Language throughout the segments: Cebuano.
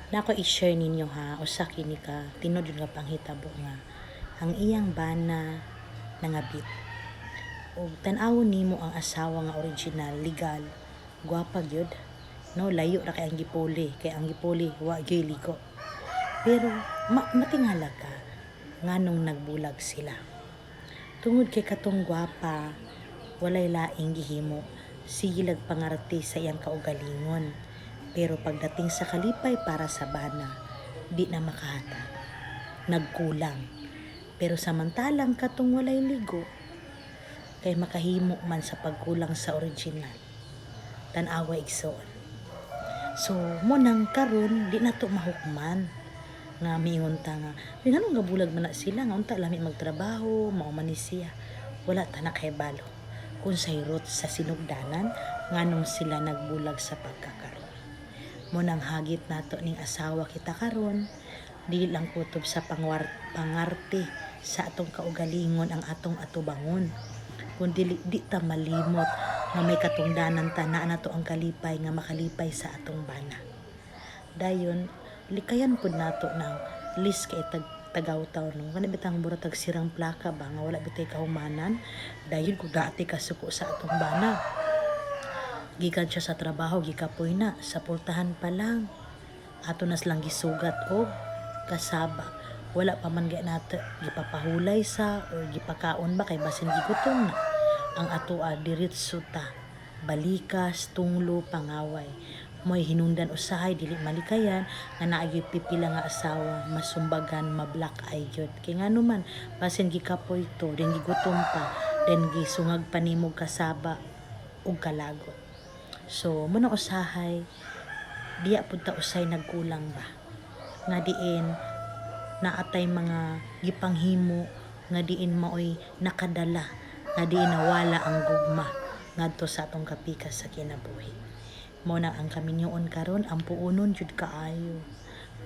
Nako i-share ninyo ha, usa kini ka tinuod jud nga panghitabo nga ang iyang bana nangabit. Ug tan-awon nimo ang asawa nga original, legal, gwapa gyud, no? Layo ra kay ang gipuli, kay ang gipuli wa gyud ligo. Pero matingala ka nganong nagbulag sila. Tungod kay katong gwapa walay laing gihimo, sige lag pangarte sa iyang kaugalingon. Pero pagdating sa kalipay para sa bana, di na makahatag. Nagkulang. Pero samantalang katong walay ligo, kay makahimo man sa pagkulang sa original. Tan-awa, igsoon. So, mo nang karon di na to mahukman nga miingon ta nga, "Uy, nganong gabulag man na sila nga unta lami magtrabaho, mao man ni siya." Wala ta nakahibalo kung say root sa sinugdanan nganong sila nagbulag sa pagkakaron. Mo nang hagit nato ning asawa kita karon, dili lang kutob sa pangarte sa atong kaugalingon ang atong atubangon, kun dili di ta malimot nga may katungdanan ta na nato ang kalipay nga makalipay sa atong bana. Dayon likayan pud nato ng list kay tag tagaw-taw, no? Kani bitang mura tag sirang plaka ba nga wala bitay kahumanan. Dayon kung dati kasuko sa atong bana, gikan siya sa trabaho, gikapoy na, sa pultahan pa lang ato nas lang gisugat og kasaba. Wala pa man gay nato gipapahulay sa or gipakaon ba kay basin gigutom na ang atoa, diretso ta balikas, tunglo, pangaway. Mo'y hinungdan usahay dili malikayan nga naay pipila nga asawa masumbagan, ma-black eye gyud, kay ngano man basin gikapoy to, then gigutom pa, then gisungag pa nimo kasaba ug kalagot. So mo na usahay diya pud ta usay nagkulang ba nga diin naatay mga gipanghimo nga diin maoy nakadala nga diin nawala ang gugma ngadto sa atong kapikas sa kinabuhi. Mo na ang kaminyoon karon, ampuonon jud kaayo.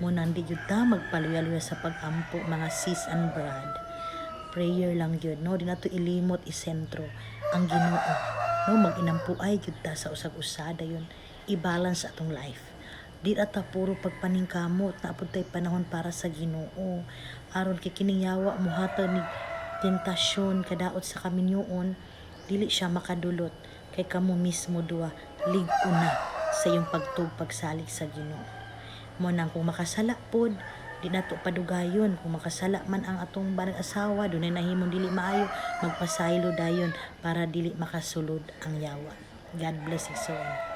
Mo nang di jud ta magpaluya-luya sa pag-ampo, mga sis and brad. Prayer lang gyud, no? Di nato ilimot isentro ang Ginoo, no? Mag-inampuay jud ta sa usag-usa, dayon i-balance atong life. Di ra ta puro pagpaningkamot, naa pud tay panahon para sa Ginoo, aron kay kining yawa mohatag ni tentasyon kadaot sa kaminyoon, dili siya makadulot kay kamo mismo duha lig-on na sa iyong pagtug pagsalig sa Ginoo. Mo nang kung makasala pod, di nato padugayon. Kung makasala man ang atong banag asawa, dunay nahimong dili maayo, magpasaylo dayon para dili makasulod ang yawa. God bless, igsoon.